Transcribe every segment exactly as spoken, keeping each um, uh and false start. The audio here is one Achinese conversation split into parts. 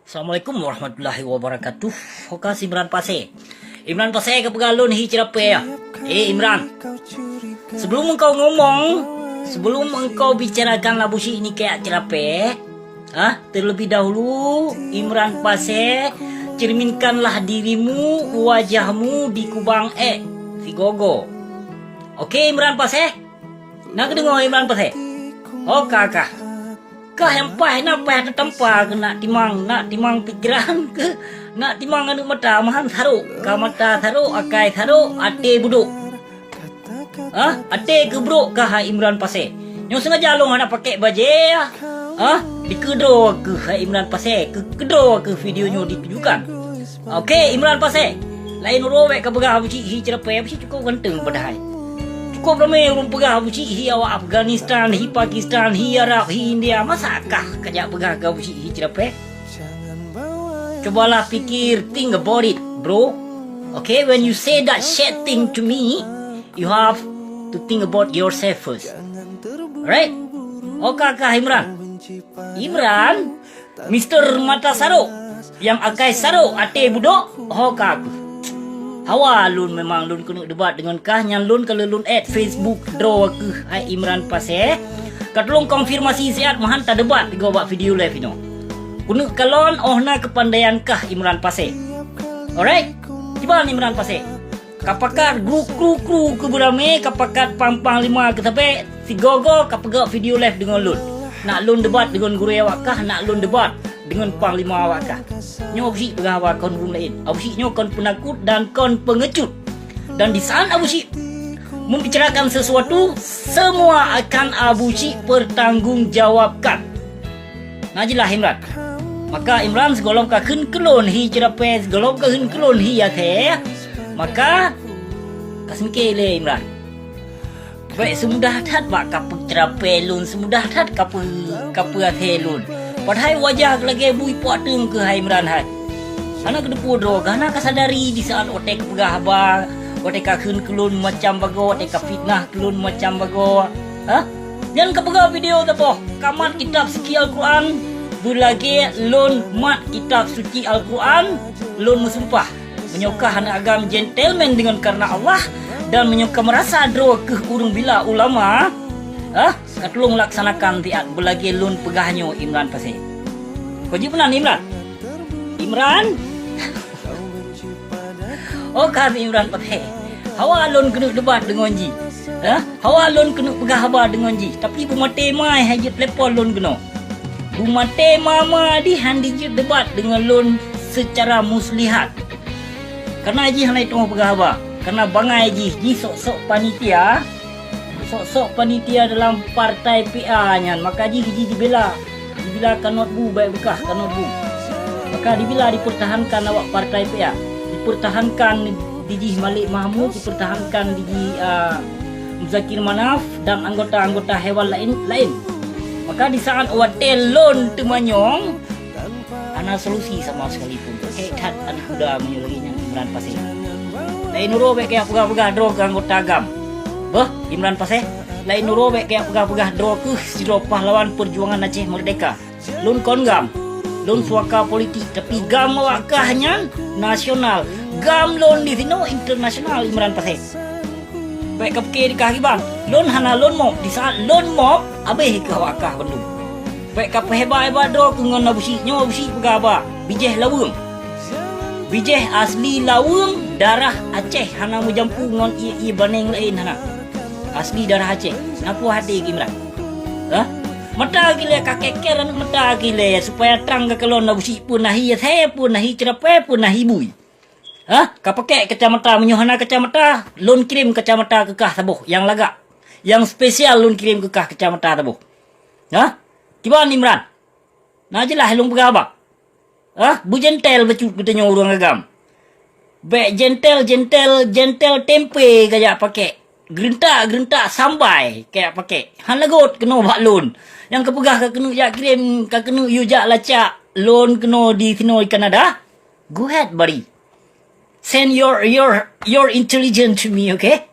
Assalamualaikum warahmatullahi wabarakatuh. Ho kah si Imran Pasé. Imran Pasé ka peugah lôn hi ceurapée ya. Eh Imran, sebelum engkau ngomong, sebelum engkau bicarakan Abusyik ni kayak ceurapée, ha, terlebih dahulu Imran Pasé, cerminkanlah dirimu, wajahmu di kubang ék sigogo. Oke Imran Pasé? Na keudeungoe Imran Pasé? Ho kah kah. Kah nyang paih na paih teutampa keu nak timang, nak timang pikeran keu nak timang aneuëk mata meuhan sarok, ka mata sarok, akai sarok, até budok. Ha? Até keubrok kah hai Imran Pasé. Nyoe sengaja lôn hana pakai bajée ya. Ha? Dikeudroe keuh hai Imran Pasé, keu keudroe keuh video nyoe ditujukan. Oke, Imran Pasé. Laén uroe bék ka peugah Abusyik hi ceurapée, Abusyik cukup ganteng padahai. Cukup ramé ureuëng peugah Abusyik hi awak Afghanistan, hi Pakistan, hi Arab, hi India. Masa kah kajak peugah keu Abusyik hi ceurapée? Cobalah pikir, think about it, bro. Okay, when you say that shit thing to me, you have to think about yourself first. Right? Oka kah Imran? Imran, Mister Mata Sarok, nyang akai sarok até budok, ho ka keuh. Hawa lôn memang lôn keuneuk debat deungon kah nyan lôn ka lôn add Facebook droe keuh hai Imran Pasé. Ka tulông konfirmasi siat meuhan tadebat tiga bak video live inoe. Keuneuk kalon oh na keupandaian kah Imran Pasé. Alright, kiban Imran Pasé. Ka pakat gru kru-kru keu beuramé, ka pakat pang-panglima keu sabé, sigoe-goe ka peugah video live deungon lôn. Nak lôn debat deungon gurée awak kah, nak lôn debat deungon panglima awak kah. Nyoe Abusyik peugah haba kon ureuëng laén. Abusyik nyoe kon peunakot dan kon peungecut. Dan di saat Abusyik membicarakan sesuatu, semua akan Abusyik pertanggungjawabkan. Na jeulaih Imran. Maka Imran sigohlom ka kheun keu lôn hi ceurapée, sigohlom ka kheun keu lôn hi até, maka ka seumike lé Imran. Bék seumudah that bak ka peuceurapée lôn, seumudah that ka peu-, ka peuaté lôn. Padahai wajah lagée bui puak teung keuh hai Imran hai. Hana keudeupu droe, hana ka sadari di saat watée ka peugah haba, watée ka kheun keu lôn macam bagoe, watée ka fitnah keu lôn macam bagoe. Ha? Nyan ka peugah video teuboh, ka mat kitab suci Al-Quran, beulagée lôn mat kitab suci Al-Quran, lôn meusumpah. Meunyoe kah hana agam gentleman deungon kareuna Allah, dan meunyoe kah meurasa droe keuh ureuëng bila ulama, ha? Ka tulông laksanakan siat beulagée lôn peugah nyoe Imran Pasé. Ko jih meunan Imran? Imran? Oh, ka Imran Pasé. Hawa lôn keuneuk debat deungon jih. Ha? Hawa lôn keuneuk peugah haba deungon jih. Tapi beumaté mai hai jeuet telepon lôn keunoe. Beumaté mama dih han dijeuet debat deungon lôn seucara muslihat. Kareuna jih hana jiteurimong peugah haba. Kareuna bangai jih, jih sok-sok panitia. Sok-sok panitia dalam partai P A nyan, maka jih, jih jibila. Jibila kanot bu baik beukah kanot bu. Maka dibila dipertahankan awak partai P A. Dipertahankan di jih Malik Mahmud, dipertahankan di jih, ah, Muzakir Manaf dan anggota-anggota hewan lain-lain. Maka di saat watée lôn teumanyong, hana solusi sama sekalipun. Hék that aneuk muda meunyoe lagée nyan Imran Pasé. Laén uroe bék kajak peugah-peugah droe keu anggota gam. Beuh, Imran Pasé, laén uroe bék kajak peugah-peugah droe keuh sidroe pahlawan peujuangan Aceh Merdeka. Lôn kon gam. Lôn suaka politik, tapi gam awak kah nyan nasional. Gam lôn di sinoe internasional Imran Pasé. Bék kapike di kah kiban. Lôn hana lôn mop. Di saat lôn mop, abéh keu awak kah bandum. Bék kapeuhebat-hebat droe keu ngon Abusyik. Nyoe Abusyik peugah haba. Bijéh Laweueng. Bijéh asli Laweueng, darah Aceh, hana meujampu ngon ié-ié baneng laén hana. Asli darah Aceh. Na puih até keu Imran. Hah? Mata keu ilée ka keker aneuk mata keu ilée supaya trang kakalon Abusyik peue na hi asée, peue na hi ceurapée, peue na hi bui. Hah? Kapakée kacamata, meunyoe hana kacamata, lôn kirém kacamata keu kah saboh nyang lagak. Nyang spesial lôn kirém keu kah kacamata saboh. Hah? Kiban Imran? Na jeulaih lôn peugah haba? Hah? Beujentel bacut geutanyoe ureuëng agam. Bék jentel-jentel, jentel tempe kajak pakée. Geureuntak-geureuntak sambai kajak pakée. Han lagot keunoe bak lôn. Nyang kapeugah ka keuneuk jak kirém, ka keuneuk yue jak lacak lôn keunoe di sinoe di Kanada. Go ahead, buddy. Send your, your, your intelligence to me, okay?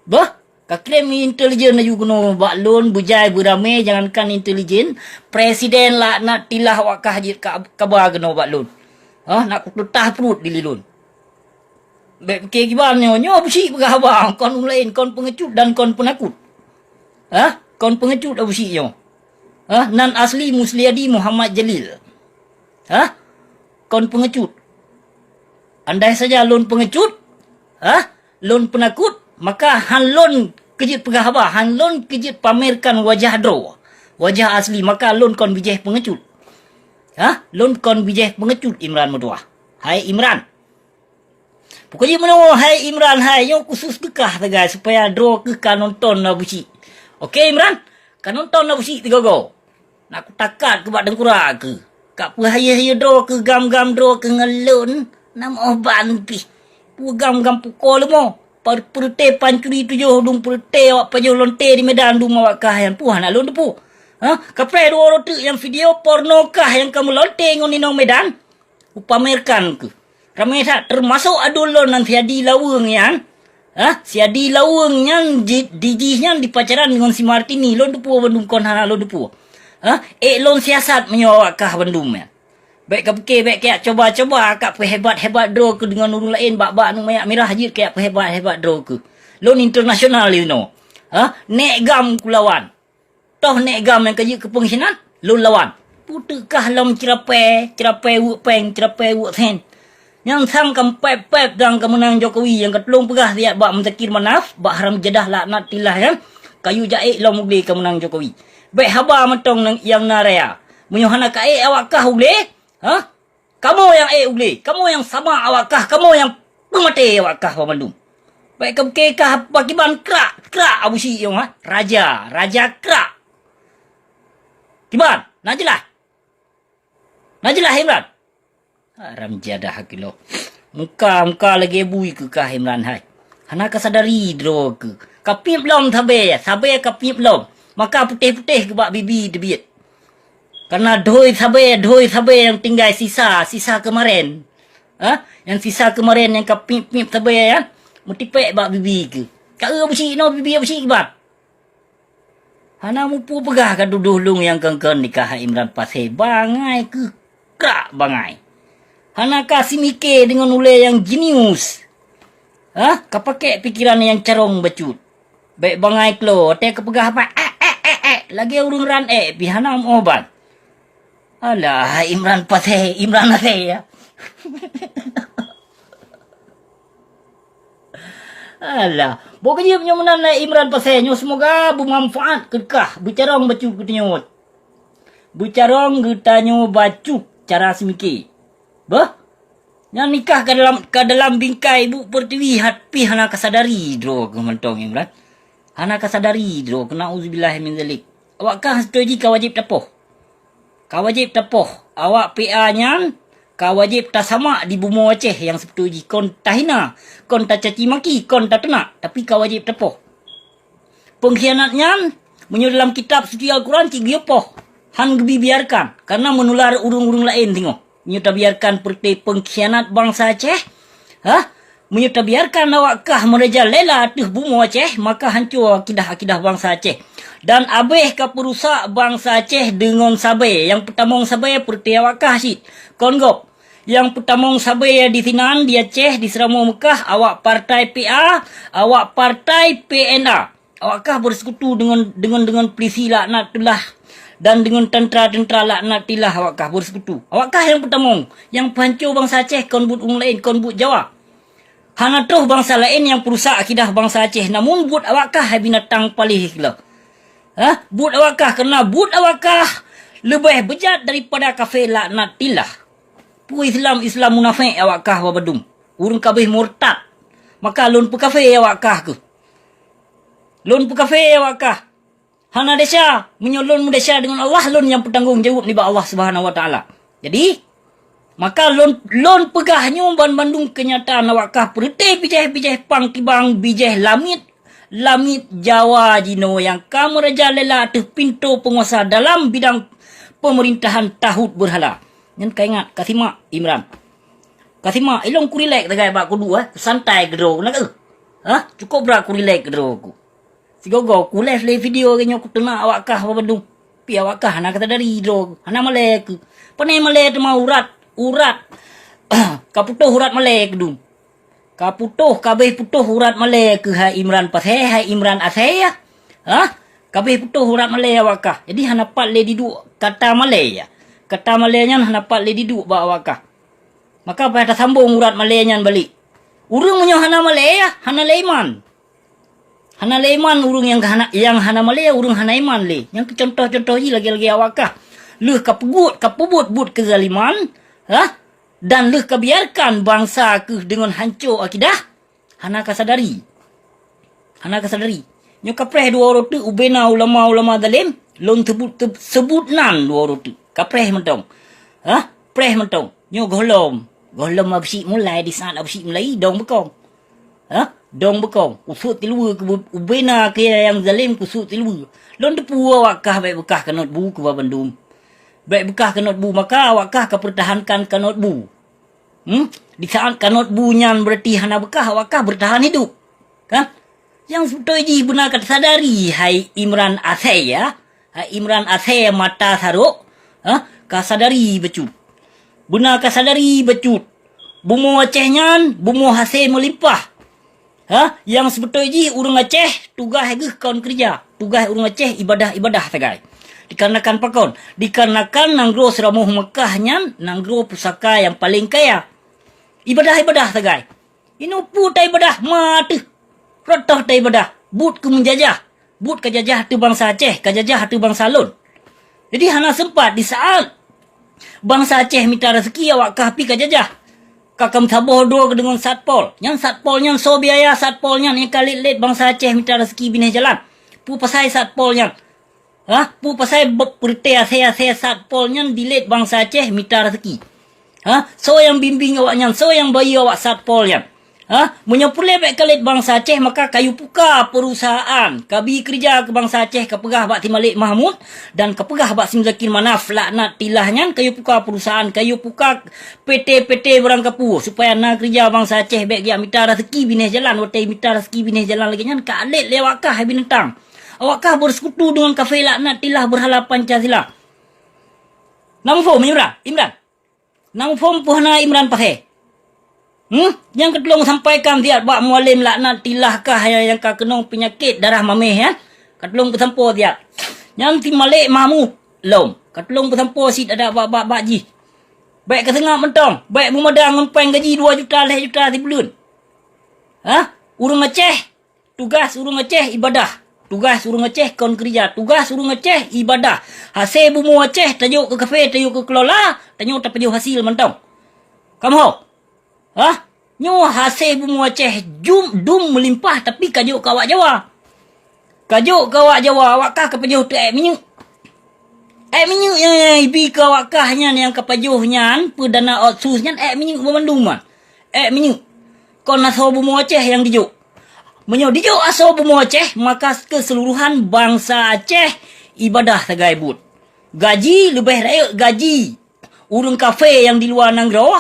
Beuh? Ka krém intelijen laju keunoe bak lôn, beujai beuramé, jangankan intelijen, presiden laknatillah awak kah jeuet ka-, kaba keunoe bak lôn. Hah, nak kuteutah pruet dilé lôn. Bèk pike kiban nyoe, nyoe Abusyik peugah haba, kon ureueng laén, kon peungecut dan kon peunakot. Hah, kon peungecut Abusyik nyoe. Hah, nan asli Musliadi Muhammad Jalil. Hah, kon peungecut. Andai saja lôn peungecut, hah, lôn peunakot, maka han lôn keujeuet peugah haba, han lôn keujeuet pamerkan wajah droe, wajah asli, maka lôn kon bijéh peungecut. Hah, lôn kon bijéh peungecut Imran meutuah. Hai Imran. Pokok jih meunoe, hai Imran hai, nyoe khusus keu kah sagai supaya droe keuh ka nonton Abusyik. Oke Imran, ka nonton Abusyik sigoe-goe. Nak kutakat keu bak teungkurak keuh. Ka peuhayeue-hayeue droe keuh, gam-gam droe keuh ngon lôn, na meuoh ban pih. Peue gam-gam pukoe leumo, per-, peureuté pancuri tujoh dum peureuté awak pajoh lonte di Medan dum awak kah nyan, peue hana lôn teupeu. Hah, kapreh dua uroe teuk nyang video porno kah nyang ka meulonte ngon inong Medan? Kupamerkan keuh. Ramé that, teumasok aduen lôn nan si Adi Laweueng nyan. Hah? Si Adi Laweueng nyan ji-, di jih nyan dipacaran deungon si Martini. Lôn teupeu bandum kon hana lôn teupeu. Hah? Ék lôn siasat meunyoe awak kah bandum nyan. Bèk kapike, bèk kajak cuba-cuba kajak peuhebat-hebat droe keuh deungon ureueng laén, bak-bak aneuk manyak mirah jeuet kajak peuhebat-hebat droe keuh. Lôn internasional jinoe. Hah? Nèk gam kulawan. Toh nèk gam nyang ka jeuet keu peungkhianat, lôn lawan. Peue teuk kah lom ceurapée, ceurapée weuek péng, ceurapée weuek sen. Nyang sang ka meupép-pép dang ka meunang Jokowi, nyang ka tulông peugah siat bak Muzakir Manaf, bak haram jadah laknatillah nyan, kayue jak ék lom u glé ka meunang Jokowi. Bèk haba mantong nyang na raya. Meunyoe hana ka ék awak kah u glé, hah? Kamoe nyang ék u glé, kamoe nyang samak awak kah, kamoe nyang peumaté awak kah banmandum. Bèk kapike kah pakiban krak, krak Abusyik nyoe, ha? Raja, raja krak. Kiban, na jeulaih? Na jeulaih Imran? Haram jadah kilo. Muka, muka lagèe bui keu kah Imran hai. Hana kasadari droe keuh. Kapiep lom sabé, sabé kapiep lom. Maka putéh-putéh keu bak bibi teubiet. Karena dhui sabé, dhui sabé nyang tinggai sisa, sisa keumaren. Ha? Nyang sisa keumaren nyang kapiep-piep sabé, ya. Meutipék bak bibi keuh. Ka eu Abusyik inoe, bibi Abusyik kiban. Hana mupu peugah ka tudoh lôn nyang kon-kon nikah Imran Pasé, bangai keuh krak bangai. Hana ka simike deungon ulée nyang jenius. Hah? Ka pakèk pikeran nyang carông bacut. Bèk bangai klo, watèe ka peugah bak, eh, eh, eh, eh, lagèe ureueng ran ék pih hana meu'oh ban. Alah, Imran Pasé, Imran Pasé, ya. Alah, boh keujeuet nyoe meunan lé Imran Pasé nyoe, seumoga beumanfaat keu kah, beucarông bacut keu tanyoe. Beucarông geutanyoe bacut cara seumike. Beuh? Nyan nikah ka dalam, ka dalam bingkai buet peurtiwi, hat pih hana kasadari droe keuh mantong Imran. Hana kasadari droe keuh, na'udzubillah min zalik. Awak kah seutoe jih ka wajéb tapoh. Ka wajéb tapoh, awak P A nyan ka wajéb tasamak di bumoe Aceh nyang seubeutôi jih, kon tahina, kon tacaci maki, kon tateunak, tapi ka wajéb tapoh. Peungkhianat nyan, meunyoe dalam kitab suci Al-Quran cit geuyue poh, han geubi biarkan, karena meunular ureueng-ureueng laén singoh. Meunyoe tabiarkan peureuté peungkhianat bansa Aceh, hah? Meunyoe tabiarkan awak kah meurajalela ateueh bumoe Aceh, maka hanco akidah-akidah bansa Aceh. Dan abéh ka peurusak bansa Aceh deungon sabé. Nyang peutamong sabé peureuté awak kah cit. Kon gob. Nyang peutamong sabé di sinan, di Aceh, di Seuramoe Meukah, awak partai P A, awak partai P N A. Awak kah beusekutu deungon, deungon, deungon pulisi laknatullah dan deungon tentara-tentara laknatillah awak kah beusekutu. Awak kah nyang peutamong, nyang peuhanco bansa Aceh, kon buet ureueng laén, kon buet Jawa. Hana troh bansa laén nyang peurusak akidah bansa Aceh, namun buet awak kah hai binatang paléh keuloh. Hah? Buet awak kah, keureuna buet awak kah leubeh beujat daripada kafé laknatillah. Peue Islam, Islam munafék awak kah babadum. Ureueng kabéh murtad. Maka lôn peukafé awak kah keuh. Lôn peukafé awak kah. Hana desya, meunyoe lôn meudesya deungon Allah, lôn nyang peutanggong jaweueb nibak Allah Subhanahu wa Taala. Jadi, maka lôn, lôn peugah nyoe banmandum keunyataan awak kah peureuté bijéh-bijéh pang kibang, bijéh lamiet, lamiet Jawa jinoe nyang ka meurajalela ateueh pintoe peunguasa dalam bidang peumeurintahan tahut beurhala. Nyan ka ingat, ka simak, Imran. Ka simak, ilong ku rilek sagai bak kudu, eh, santai keudroe, na keuh? Hah? Cukop brat ku rilek keudroe ku. Sigoe-goe ku live lé video lagèe nyoe, kuteunak awak kah bandum. Pi awak kah hana kasadari droe, hana malèe keuh. Pane malèe teuma urat, urat. Ka putôh urat malèe keudum. Ka putôh, ka abéh putôh urat malèe keuh hai Imran Pasè, hai Imran Asè, ya. Hah? Ka abéh putôh urat malèe awak kah. Jadi hana pat lé diduek kata malèe, ya. Kata malèe nyan hana pat lé diduek bak awak kah. Maka payah tasambong urat malèe nyan balek. Ureueng meunyoe hana malèe, ya, hana lé iman. Hana lé iman ureueng nyang hana, nyang hana malèe, ureueng hana iman lé. Nyang keu contoh-contoh jih lagèe-lagèe awak kah. Lheueh ka peubuet, ka peubuet buet keuzaliman, ha? Dan lheueh ka biarkan bansa keuh deungon hanco akidah, hana kasadari. Hana kasadari. Nyoe kapreh dua uroe teuk ubena ulama-ulama zalem, lôn seubut, seubut nan dua uroe teuk. Kapreh mantong. Ha? Preh mantong. Nyoe gohlom. Gohlom Abusyik mulai, di saat Abusyik mulai, dong beukong. Ha? Dong beukong. Usut tiluweue keu bu-, ubena keu nyang zalem, kusut tiluweue. Lôn teupeu awak kah bèk beukah kanot bu keu bandum. Bèk beukah kanot bu, maka awak kah ka pertahankan kanot bu. Hmm? Di saat kanot bu nyan berarti hana beukah, awak kah bertahan hidup. Kan? Nyang seubeutôi jih beuna ka tasadari, hai Imran Asè, ya. Hai Imran Asè mata sarok, ha? Ka sadari bacut. Beuna ka sadari bacut. Bumoe Aceh nyan, bumoe hasé meulimpah. Ha? Nyang seubeutôi jih ureueng Aceh tugaih geuh kon keureuja. Tugaih ureueng Aceh ibadah-ibadah sagai. Dikarenakan pakon? Dikarenakan nanggroe Seuramoh Meukah nyan nanggroe pusaka nyang paleng kaya. Ibadah-ibadah sagai. Inoe peue taibadah, ma teuh. Rot toh taibadah. Buet keu meujajah. Buet ka jajah ateueh bansa Aceh, ka jajah ateueh bansa lôn. Jadi hana seumpat di saat bansa Aceh mita raseuki awak kah pi ka jajah. Ka kam saboh droe keu deungon satpol. Nyan satpol nyan soe biaya satpol nyan nyang ka lét-lét bansa Aceh mita raseuki binéh jalan. Peue pasai satpol nyan? Hah? Peue pasai be-, peureute asai-asai satpol nyan dilét bansa Aceh mita raseuki? Hah? Soe nyang bimbéng awak nyan? Soe nyang bayeue awak satpol nyan? Hah? Meunyoe peureulèe bèk ka lét bansa Aceh, maka kayue puka peurusahaan. Kabi keureuja keu bansa Aceh, kapeugah bak si Malek Mahmud dan kapeugah bak si Muzakir Manaf, laknatillah nyan, kayue puka peurusahaan, kayue puka P T-P T barangkapeue, supaya na keureuja bansa Aceh bèk geujak mita raseuki binéh jalan. Watèe mita raseuki binéh jalan lagèe nyan, ka lét lé awak kah binatang. Awak kah bersekutu dengan kafé laknatillah berhala Pancasila. Na muphom, Imran? Imran? Na muphom peue hana Imran Pasè? Hmm? Nyang katulông sampaikan siat bak Mualem laknatillah kah nyang, nyang ka keunong peunyakét darah maméh nyan. Katulông peusampoe siat. Nyan si Malek Mahmud lom. Katulông peusampoe cit adak bak, bak, bak jih. Bèk kaseungap mantong. Bèk meumadang ngon péng gaji dua juta, lhèe juta sibuleuen. Hah? Ureueng Aceh, tugaih ureueng Aceh ibadah. Tugaih ureueng Aceh kon keureuja. Tugaih ureueng Aceh ibadah. Hasé bumoe Aceh tajok keu kafé, tajok keu kelola, tanyoe tapajoh hasil mantong. Kamoe. Hah? Nyoe hasé bumoe Aceh jum, dum meulimpah, tapi kajok keu awak Jawa. Kajok keu awak Jawa, awak kah kapajoh teuh èk minyeuk. Èk minyeuk nyang, nyang ibi keu awak kah nyan nyang kapajoh nyan, peue dana otsus nyan èk minyeuk banmandum nyan. Èk minyeuk. Kon asoe bumoe Aceh nyang dijok. Meunyoe dijok asoe bumoe Aceh, maka keuseuluruhan bansa Aceh ibadah sagai buet. Gaji leubeh rayeuk gaji ureueng kafé nyang di luwa nanggroe,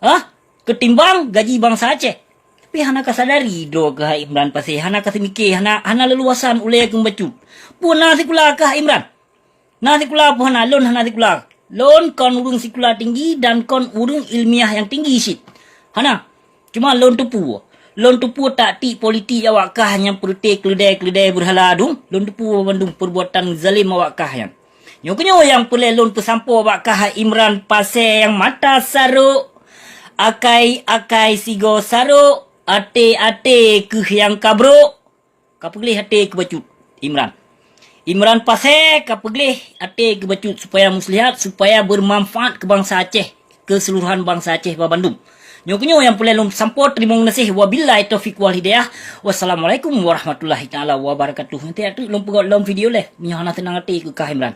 hah, keutimbang gaji bansa Aceh. Tapi hana kasadari droe keuh hai Imran Pasè, hana kaseumiké, hana, hana leuluwasan ulèe keu bacut. Peue na sikula kah Imran? Na sikula peue hana, lôn hana sikula. Lôn kon ureueng sikula tinggi dan kon ureueng ilmiah nyang tinggi cit. Hana. Cuma lôn teupeu. Lôn teupeu taktik politik awak kah nyang peureute keuleudai-keuleudai beurhala dum. Lôn teupeu bandum peurbuatan zalem awak kah nyan. Nyoe keunyoe nyang peureulèe lôn peusampoe bak kah Imran Pasè nyang mata sarok, akai-akai sigoe sarok, até-até keuh nyang ka brok. Ka peugleh até keu bacut, Imran. Imran Pasè ka peugleh até keu bacut supaya muslihat, supaya beumanfaat keu bansa Aceh, keuseuluruhan bansa Aceh banmandum. Nyoe keunyoe nyang peureulèe lôn sampoe, teurimong gaséh. Wabillahi taufiq wal hidayah. Wassalamualaikum warahmatullahi taala wabarakatuh. Nanti atu lôn peugöt lom video lé, meunyoe hana seunang até keu kah Imran.